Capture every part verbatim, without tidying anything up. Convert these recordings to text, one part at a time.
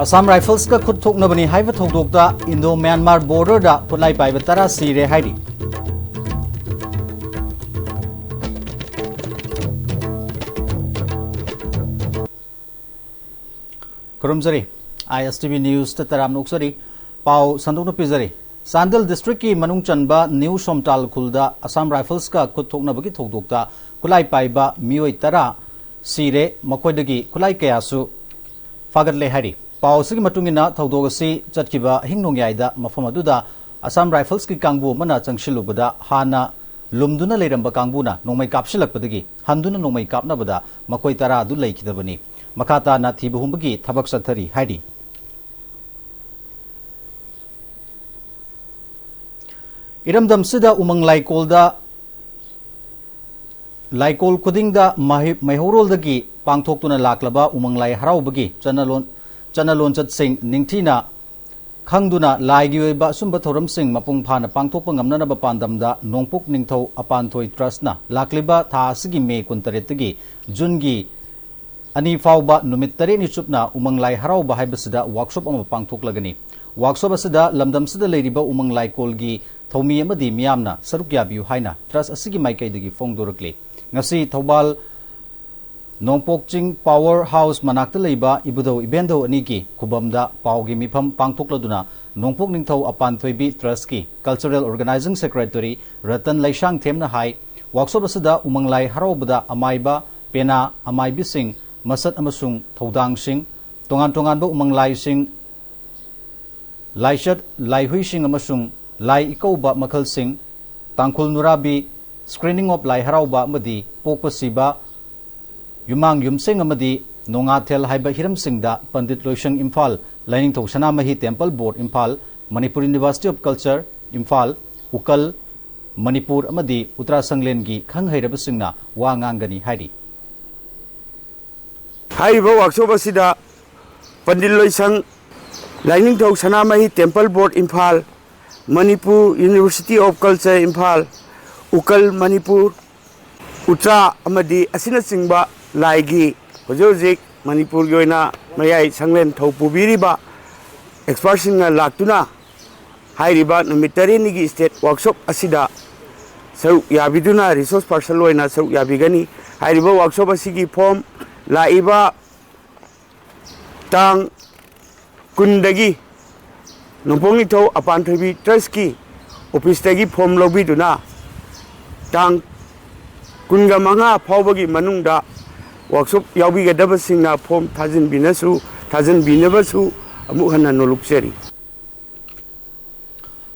ꯑꯁꯥꯝ ꯔꯥꯏꯐꯜꯁꯀ ꯈꯨꯠ ꯊꯣꯛꯅꯕꯅꯤ ꯍꯥꯏꯕ ꯊꯧꯗꯣꯛꯇ Indo Myanmar ꯕꯣꯔꯗꯔꯗ ꯈꯨꯠꯂꯥꯏ ꯄꯥꯏꯕ ꯇꯔꯥ ꯁꯤꯔꯦ ꯍꯥꯏꯔꯤ꯫ ꯈꯨꯔꯨꯝꯖꯔꯤ꯫ ISTV Newsꯇ ꯇꯔꯥꯝꯅ ꯑꯣꯛꯆꯔꯤ꯫ ꯄꯥꯎ ꯁꯟꯗꯣꯛꯅ ꯄꯤꯖꯔꯤ꯫ ꯆꯥꯟꯗꯦꯜ ꯗꯤꯁꯇ꯭ꯔꯤꯛꯀꯤ ꯃꯅꯨꯡ ꯆꯟꯕ ꯅ꯭ꯌꯨ ꯁꯣꯝꯇꯥꯜ ꯈꯨꯜꯗ ꯑꯁꯥꯝ ꯔꯥꯏꯐꯜꯁꯀ ꯈꯨꯠ ꯊꯣꯛꯅꯕꯒꯤ ꯊꯧꯗꯣꯛꯇ ꯈꯨꯠꯂꯥꯏ ꯄꯥꯏꯕ ꯃꯤꯑꯣꯏ ꯇꯔꯥ ꯁꯤꯔꯦ, ꯃꯈꯣꯏꯗꯒꯤ ꯈꯨꯠꯂꯥꯏ ꯀꯌꯥꯁꯨ ꯐꯥꯒꯠꯂꯦ ꯍꯥꯏꯔꯤ꯫ ꯄꯥꯎ ꯑꯁꯤꯒꯤ ꯃꯇꯨꯡ ꯏꯟꯅ, ꯊꯧꯗꯣꯛ ꯑꯁꯤ ꯆꯠꯈꯤꯕ ꯑꯍꯤꯡ ꯅꯣꯡꯌꯥꯏꯗ ꯃꯐꯝ ꯑꯗꯨꯗ ꯑꯁꯥꯝ ꯔꯥꯏꯐꯜꯁꯀꯤ ꯀꯥꯡꯕꯨ ꯑꯃꯅ ꯆꯪꯁꯤꯜꯂꯨꯕꯗ ꯍꯥꯟꯅ ꯂꯨꯝꯗꯨꯅ ꯂꯩꯔꯝꯕ ꯀꯥꯡꯕꯨꯅ ꯅꯣꯡꯃꯩ ꯀꯥꯞꯁꯤꯜꯂꯛꯄꯗꯒꯤ ꯍꯟꯗꯨꯅ ꯅꯣꯡꯃꯩ ꯀꯥꯞꯅꯕꯗ ꯃꯈꯣꯏ ꯇꯔꯥ ꯑꯗꯨ ꯂꯩꯈꯤꯗꯕꯅꯤ꯫ ꯃꯈꯥ ꯇꯥꯅ ꯊꯤꯕ ꯍꯨꯝꯕꯒꯤ ꯊꯕꯛ ꯆꯠꯊꯔꯤ ꯍꯥꯏꯔꯤ꯫ ꯏꯔꯝꯗꯝꯁꯤꯗ ꯎꯃꯪ ꯂꯥꯏꯀꯣꯜꯗ, ꯂꯥꯏꯀꯣꯜ ꯈꯨꯗꯤꯡꯗ ꯃꯍꯩ-, ꯃꯩꯍꯧꯔꯣꯜꯗꯒꯤ ꯄꯥꯡꯊꯣꯛꯇꯨꯅ ꯂꯥꯛꯂꯕ ꯎꯃꯪ ꯂꯥꯏ ꯍꯔꯥꯎꯕꯒꯤ ꯆꯠꯅꯂꯣꯟ-, ꯆꯠꯅ ꯂꯣꯟꯆꯠꯁꯤꯡ ꯅꯤꯡꯊꯤꯅ ꯈꯪꯗꯨꯅ ꯂꯥꯏꯒꯤ ꯑꯣꯏꯕ ꯑꯆꯨꯝꯕ ꯊꯧꯔꯝꯁꯤꯡ ꯃꯄꯨꯡ ꯐꯥꯅ ꯄꯥꯡꯊꯣꯛꯄ ꯉꯝꯅꯅꯕ ꯄꯥꯟꯗꯝꯗ ꯅꯣꯡꯄꯣꯛ ꯅꯤꯡꯊꯧ ꯑꯄꯥꯟꯊꯣꯏ ꯇ꯭ꯔꯁꯅ ꯂꯥꯛꯂꯤꯕ ꯊꯥ ꯑꯁꯤꯒꯤ ꯃꯦ ꯀꯨꯟꯇꯔꯦꯠꯇꯒꯤ ꯖꯨꯟꯒꯤ ꯑꯅꯤ ꯐꯥꯎꯕ ꯅꯨꯃꯤꯠ ꯇꯔꯦꯠꯅꯤ ꯆꯨꯞꯅ ꯎꯃꯪ ꯂꯥꯏ ꯍꯔꯥꯎꯕ ꯍꯥꯏꯕꯁꯤꯗ ꯋꯥꯛꯁꯣꯞ ꯑꯃ ꯄꯥꯡꯊꯣꯛꯂꯒꯅꯤ꯫ ꯋꯥꯛꯁꯣꯞ ꯑꯁꯤꯗ ꯂꯝꯗꯝꯁꯤꯗ ꯂꯩꯔꯤꯕ ꯎꯃꯪ ꯂꯥꯏꯀꯣꯜꯒꯤ ꯊꯧꯃꯤ ꯑꯃꯗꯤ ꯃꯤꯌꯥꯝꯅ ꯁꯔꯨꯛ ꯌꯥꯕꯤꯌꯨ ꯍꯥꯏꯅ ꯇ꯭ꯔꯁ ꯑꯁꯤꯒꯤ ꯃꯥꯏꯀꯩꯗꯒꯤ ꯐꯣꯡꯗꯣꯔꯛꯂꯤ꯫ ꯉꯁꯤ ꯊꯧꯕꯥꯜ ꯅꯣꯡꯄꯣꯛ ꯆꯤꯡ ꯄꯥꯋꯔ ꯍꯥꯎꯁ ꯃꯅꯥꯛꯇ ꯂꯩꯕ ꯏꯕꯨꯙꯧ ꯏꯕꯦꯟꯙꯧ ꯑꯅꯤꯒꯤ ꯈꯨꯕꯝꯗ ꯄꯥꯎꯒꯤ ꯃꯤꯐꯝ ꯄꯥꯡꯊꯣꯛꯂꯗꯨꯅ ꯅꯣꯡꯄꯣꯛ ꯅꯤꯡꯊꯧ ꯑꯄꯥꯟꯊꯣꯏꯕꯤ ꯇ꯭ꯔꯁꯀꯤ ꯀꯜꯆꯔꯦꯜ ꯑꯣꯔꯒꯅꯥꯏꯖꯤꯡ ꯁꯦꯀ꯭ꯔꯦꯇꯔꯤ ꯔꯇꯟ ꯂꯩꯁꯥꯡꯊꯦꯝꯅ ꯍꯥꯏ, ꯋꯥꯛꯁꯣꯞ ꯑꯁꯤꯗ ꯎꯃꯪ ꯂꯥꯏ ꯍꯔꯥꯎꯕꯗ ꯑꯃꯥꯏꯕ, ꯄꯦꯅꯥ, ꯑꯃꯥꯏꯕꯤꯁꯤꯡ, ꯃꯁꯠ ꯑꯃꯁꯨꯡ ꯊꯧꯗꯥꯡꯁꯤꯡ, ꯇꯣꯉꯥꯟ ꯇꯣꯉꯥꯟꯕ ꯎꯃꯪ ꯂꯥꯏꯁꯤꯡ, ꯂꯥꯏꯆꯠ, ꯂꯥꯏꯍꯨꯏꯁꯤꯡ ꯑꯃꯁꯨꯡ ꯂꯥꯏ ꯏꯀꯧꯕ ꯃꯈꯜꯁꯤꯡ, ꯇꯥꯡꯈꯨꯜ ꯅꯨꯔꯥꯕꯤ, screening of ꯂꯥꯏ ꯍꯔꯥꯎꯕ ꯑꯃꯗꯤ ꯄꯣꯛꯄ ꯁꯤꯕ, ꯌꯨꯃꯥꯡ ꯌꯨꯝꯁꯦꯡ ꯑꯃꯗꯤ ꯅꯣꯡꯉꯥꯊꯦꯜ ꯍꯥꯏꯕ ꯍꯤꯔꯝꯁꯤꯡꯗ Pandit Loishang Imphal, Lainingthou Sanamahi temple board Imphal, Manipur university of culture Imphal, Ukal Manipur ꯑꯃꯗꯤ ꯎꯇ꯭ꯔꯥ ꯁꯪꯂꯦꯟꯒꯤ ꯈꯪ ꯍꯩꯔꯕꯁꯤꯡꯅ ꯋꯥ ꯉꯥꯡꯒꯅꯤ ꯍꯥꯏꯔꯤ꯫ ꯍꯥꯏꯔꯤꯕ ꯋꯥꯛꯁꯣꯞ ꯑꯁꯤꯗ Pandit Loishang, Lainingthou Sanamahi temple board Imphal, Manipur university of culture Imphal, Ukal Manipur, Utra ꯑꯃꯗꯤ ꯑꯁꯤꯅꯆꯤꯡꯕ ꯂꯥꯏꯒꯤ ꯍꯧꯖꯤꯛ ꯍꯧꯖꯤꯛ ꯃꯅꯤꯄꯨꯔꯒꯤ ꯑꯣꯏꯅ ꯃꯌꯥꯏ ꯁꯪꯂꯦꯟ ꯊꯧ ꯄꯨꯕꯤꯔꯤꯕ ꯑꯦꯛꯁꯄꯔꯠꯁꯤꯡꯅ ꯂꯥꯛꯇꯨꯅ ꯍꯥꯏꯔꯤꯕ ꯅꯨꯃꯤꯠ ꯇꯔꯦꯠꯅꯤꯒꯤ ꯁ꯭ꯇꯦꯠ ꯋꯥꯔꯛꯁꯣꯞ ꯑꯁꯤꯗ ꯁꯔꯨꯛ ꯌꯥꯕꯤꯗꯨꯅ ꯔꯤꯁꯣꯔꯁ ꯄꯥꯔꯁꯟ ꯑꯣꯏꯅ ꯁꯔꯨꯛ ꯌꯥꯕꯤꯒꯅꯤ꯫ ꯍꯥꯏꯔꯤꯕ ꯋꯥꯔꯛꯁꯣꯞ ꯑꯁꯤꯒꯤ ꯐꯣꯔꯝ ꯂꯥꯛꯏꯕ ꯇꯥꯡ ꯀꯨꯟꯗꯒꯤ ꯅꯣꯡꯄꯣꯛ ꯅꯤꯡꯊꯧ ꯑꯄꯥꯟꯊꯣꯏꯕꯤ ꯇ꯭ꯔꯁꯀꯤ ꯑꯣꯐꯤꯁꯇꯒꯤ ꯐꯣꯔꯝ ꯂꯧꯕꯤꯗꯨꯅ ꯇꯥꯡ ꯀꯨꯟꯒ ꯃꯉꯥ ꯐꯥꯎꯕꯒꯤ ꯃꯅꯨꯡꯗ ꯋꯥꯔꯛꯁꯣꯞ ꯌꯥꯎꯕꯤꯒꯗꯕꯁꯤꯡꯅ ꯐꯣꯔꯝ ꯊꯥꯖꯤꯟꯕꯤꯅꯁꯨ ꯊꯥꯖꯤꯟꯕꯤꯅꯕꯁꯨ ꯑꯃꯨꯛ ꯍꯟꯅ ꯅꯣꯂꯨꯛꯆꯔꯤ꯫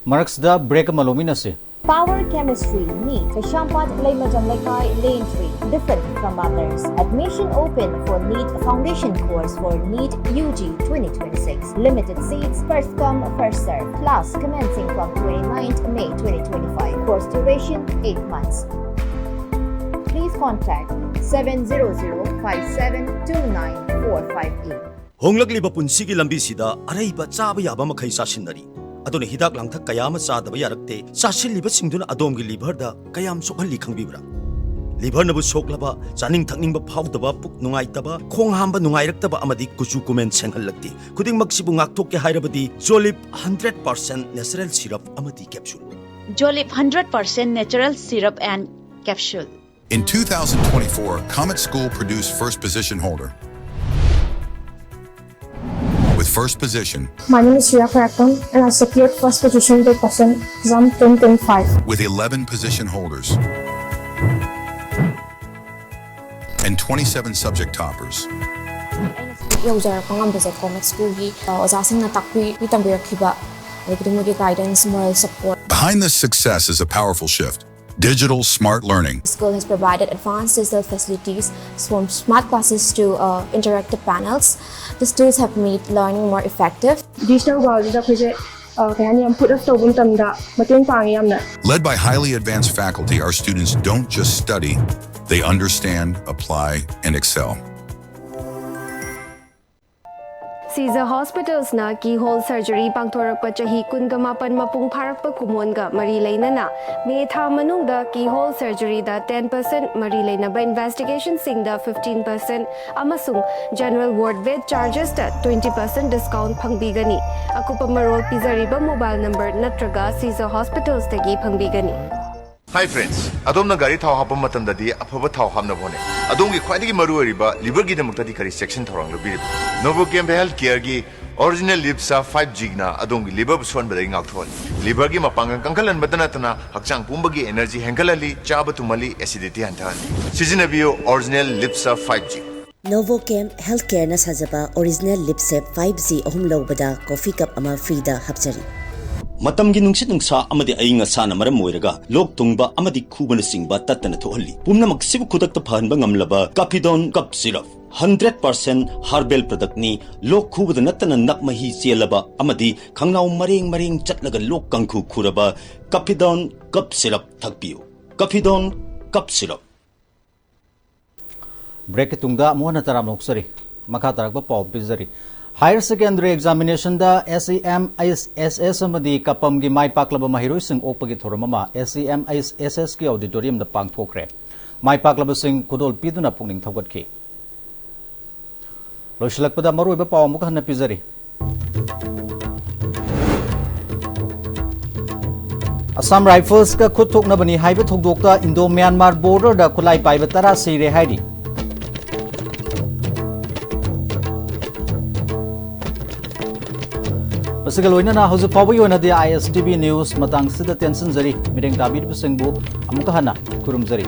ꯃꯔꯛꯁꯤꯗ ꯕ꯭ꯔꯦꯛ ꯑꯃ ꯂꯧꯃꯤꯟꯅꯁꯤ꯫ Power Chemistry, NEET, Kashyampad, Leimajam Lekai, Lane three. Different from others. Admission open for NEET Foundation Course for NEET U G twenty twenty-six. Limited seats, first come, first serve. Class commencing from twenty-ninth May twenty twenty-five. Course duration eight months. Please contact seven zero zero five seven two nine four five eight. ꯍꯣꯡꯂꯛꯂꯤꯕ ꯄꯨꯟꯁꯤꯒꯤ ꯂꯝꯕꯤꯁꯤꯗ ꯑꯔꯩꯕ ꯆꯥꯕ ꯌꯥꯕ ꯃꯈꯩ ꯆꯥꯁꯤꯟꯅꯔꯤ꯫ ꯑꯗꯨꯅ ꯍꯤꯗꯥꯛ ꯂꯥꯡꯊꯛ ꯀꯌꯥ ꯑꯃ ꯆꯥꯗꯕ ꯌꯥꯔꯛꯇꯦ꯫ ꯆꯥꯁꯤꯜꯂꯤꯕꯁꯤꯡꯗꯨꯅ ꯑꯗꯣꯝꯒꯤ ꯂꯤꯚꯔꯗ ꯀꯌꯥꯝ ꯁꯣꯛꯍꯜꯂꯤ ꯈꯪꯕꯤꯕ꯭ꯔꯥ? ꯂꯤꯚꯔꯅꯕꯨ ꯁꯣꯛꯂꯕ, ꯆꯥꯅꯤꯡ ꯊꯛꯅꯤꯡꯕ ꯐꯥꯎꯗꯕ, ꯄꯨꯛ ꯅꯨꯡꯉꯥꯏꯇꯕ, ꯈꯣꯡ ꯍꯥꯝꯕ ꯅꯨꯡꯉꯥꯏꯔꯛꯇꯕ ꯑꯃꯗꯤ ꯀꯨꯆꯨ ꯀꯨꯃꯦꯟ ꯁꯦꯡꯍꯜꯂꯛꯇꯦ꯫ ꯈꯨꯗꯤꯡꯃꯛꯁꯤꯕꯨ ꯉꯥꯛꯊꯣꯛꯀꯦ ꯍꯥꯏꯔꯕꯗꯤ ꯖꯣꯂꯤꯞ ꯍꯟꯗ꯭ꯔꯦꯠ ꯄꯥꯔꯁꯦꯟ ꯅꯦꯆꯔꯦꯜ ꯁꯤꯔꯞ ꯑꯃꯗꯤ capsule. Jolip hundred percent natural syrup and capsule. In two thousand twenty-four, Comet School produced first position holder. With first position, My name is Shreya Karakam and I secured first position by percent exam twenty twenty-five. With eleven position holders and twenty-seven subject toppers. ꯌꯧꯖꯔꯛꯄ ꯉꯝꯕꯁꯦ ꯀꯣꯃꯦꯠ ꯁ꯭ꯀꯨꯜꯒꯤ ꯑꯣꯖꯥꯁꯤꯡꯅ ꯇꯥꯛꯄꯤ ꯇꯝꯕꯤꯔꯛꯈꯤꯕ ꯑꯗꯒꯤꯗꯤ ꯃꯣꯏꯒꯤ guidance, moral support. Behind this success is a powerful shift. Digital smart learning. School has provided advanced digital facilities from smart classes to uh, interactive panels. These tools have made learning more effective. Digital worldꯁꯤꯗ ꯑꯩꯈꯣꯏꯁꯦ ꯑ, ꯀꯩ ꯍꯥꯏꯅꯤ, ꯌꯥꯝ put up ꯇꯧꯕ ꯃꯇꯝꯗ ꯃꯇꯦꯡ ꯄꯥꯡꯉꯦ ꯌꯥꯝꯅ꯫ Led by highly advanced faculty, our students don't just study, they understand, apply, and excel. Caesar Hospitals ꯅ keyhole surgery ꯄꯥꯡꯊꯣꯔꯛꯄ ꯆꯍꯤ ꯀꯨꯟꯒ ꯃꯥꯄꯟ ꯃꯄꯨꯡ ꯐꯥꯔꯛꯄ ꯀꯨꯝꯑꯣꯟꯒ ꯃꯔꯤ ꯂꯩꯅꯅ ꯃꯦ ꯊꯥ ꯃꯅꯨꯡꯗ keyhole surgery ꯗ ten percent ꯃꯔꯤ ꯂꯩꯅꯕ investigation ꯁꯤꯡꯗ fifteen percent ꯑꯃꯁꯨꯡ general ward bed charges ꯇ twenty percent discount ꯐꯪꯕꯤꯒꯅꯤ꯫ ꯑꯀꯨꯞꯄ ꯃꯔꯣꯜ ꯄꯤꯖꯔꯤꯕ mobile number ꯅꯠꯇ꯭ꯔꯒ Caesar Hospitals ꯇꯒꯤ ꯐꯪꯕꯤꯒꯅꯤ꯫ Hi friends, ꯑꯗꯣꯝꯅ ꯒꯥꯔꯤ ꯊꯥꯎ ꯍꯥꯞꯄ ꯃꯇꯝꯗꯗꯤ ꯑꯐꯕ ꯊꯥꯎ ꯍꯥꯞꯅꯕ ꯍꯣꯠꯅꯩ꯫ ꯑꯗꯣꯝꯒꯤ ꯈ꯭ꯋꯥꯏꯗꯒꯤ ꯃꯔꯨ ꯑꯣꯏꯔꯤꯕ liver ꯒꯤꯗꯃꯛꯇꯗꯤ ꯀꯔꯤ ꯆꯦꯛꯁꯤꯟ ꯊꯧꯔꯥꯡ ꯂꯧꯕꯤꯔꯤꯕ? Novocaine Health Care ꯒꯤ Original Lipsa five G ꯅ ꯑꯗꯣꯝꯒꯤ liver ꯕꯨ ꯁꯣꯟꯕꯗꯒꯤ ꯉꯥꯛꯊꯣꯛꯍꯜꯂꯤ꯫ Liver ꯒꯤ ꯃꯄꯥꯡꯒꯜ ꯀꯟꯈꯠꯍꯟꯕꯇ ꯅꯠꯇꯅ ꯍꯛꯆꯥꯡ ꯄꯨꯝꯕꯒꯤ energy ꯍꯦꯟꯒꯠꯍꯜꯂꯤ, ꯆꯥꯕ ꯇꯨꯝꯍꯜꯂꯤ, acidity ꯍꯟꯊꯍꯜꯂꯤ꯫ ꯁꯤꯖꯤꯟꯅꯕꯤꯌꯨ Original Lipsa five G꯫ Novocaine Health Care ꯅ ꯁꯥꯖꯕ Original Lipsa five G ꯑꯍꯨꯝ ꯂꯧꯕꯗ coffee cup ꯑꯃ free ꯗ ꯍꯥꯞꯆꯔꯤ꯫ ꯃꯇꯝꯒꯤ ꯅꯨꯡꯁꯤꯠ ꯅꯨꯡꯁꯥ ꯑꯃꯗꯤ ꯑꯏꯪ ꯑꯁꯥꯅ ꯃꯔꯝ ꯑꯣꯏꯔꯒ ꯂꯣꯛ ꯊꯨꯡꯕ ꯑꯃꯗꯤ ꯈꯨꯕꯅꯆꯤꯡꯕ ꯇꯠꯇꯅ ꯊꯣꯛꯍꯜꯂꯤ꯫ ꯄꯨꯝꯅꯃꯛꯁꯤꯕꯨ ꯈꯨꯗꯛꯇ ꯐꯍꯟꯕ ꯉꯝꯂꯕ Caphidone Cough Syrup, hundred percent herbal product ꯅꯤ꯫ ꯂꯣꯛ ꯈꯨꯕꯗ ꯅꯠꯇꯅ ꯅꯞ ꯃꯍꯤ ꯆꯦꯜꯂꯕ ꯑꯃꯗꯤ ꯈꯪꯅꯥꯎ ꯃꯔꯦꯡ ꯃꯔꯦꯡ ꯆꯠꯂꯒ ꯂꯣꯛ ꯀꯥꯡꯈꯨ ꯈꯨꯔꯕ Caphidone Cough Syrup ꯊꯛꯄꯤꯌꯨ꯫ Caphidone Cough Syrup꯫ Break ꯀꯤ ꯇꯨꯡꯗ ꯑꯃꯨꯛ ꯍꯟꯅ ꯇꯔꯥꯝꯅ ꯑꯣꯛꯆꯔꯤ꯫ ꯃꯈꯥ ꯇꯥꯔꯛꯄ ꯄꯥꯎ ꯄꯤꯖꯔꯤ꯫ Higher Secondary Examination ꯗ S E M S S ꯑꯃꯗꯤ ꯀꯄꯝꯒꯤ ꯃꯥꯏ ꯄꯥꯛꯂꯕ ꯃꯍꯩꯔꯣꯏꯁꯤꯡ ꯑꯣꯛꯄꯒꯤ ꯊꯧꯔꯝ ꯑꯃ S E M S S ꯀꯤ auditorium ꯗ ꯄꯥꯡꯊꯣꯛꯈ꯭ꯔꯦ꯫ ꯃꯥꯏ ꯄꯥꯛꯂꯕꯁꯤꯡ ꯈꯨꯗꯣꯜ ꯄꯤꯗꯨꯅ ꯄꯨꯛꯅꯤꯡ ꯊꯧꯒꯠꯈꯤ꯫ ꯂꯣꯏꯁꯤꯜꯂꯛꯄꯗ ꯃꯔꯨꯑꯣꯏꯕ ꯄꯥꯎ ꯑꯃꯨꯛ ꯍꯟꯅ ꯄꯤꯖꯔꯤ꯫ Assam Rifles ꯀ ꯈꯨꯠ ꯊꯣꯛꯅꯕꯅꯤ ꯍꯥꯏꯕ ꯊꯧꯗꯣꯛꯇ Indo Myanmar border ꯗ ꯈꯨꯠꯂꯥꯏ ꯄꯥꯏꯕ ꯇꯔꯥ ꯁꯤꯔꯦ ꯍꯥꯏꯔꯤ꯫ ꯃꯁꯤꯒ ꯂꯣꯏꯅꯅ ꯍꯧꯖꯤꯛ ꯐꯥꯎꯕꯒꯤ ꯑꯣꯏꯅꯗꯤ I S T V news ꯃꯇꯥꯡꯁꯤꯗ ꯇꯦꯟꯁꯤꯟꯖꯔꯤ꯫ ꯃꯤꯠꯌꯦꯡ ꯇꯥꯕꯤꯔꯤꯕꯁꯤꯡꯕꯨ ꯑꯃꯨꯛꯀ ꯍꯟꯅ ꯈꯨꯔꯨꯝꯖꯔꯤ꯫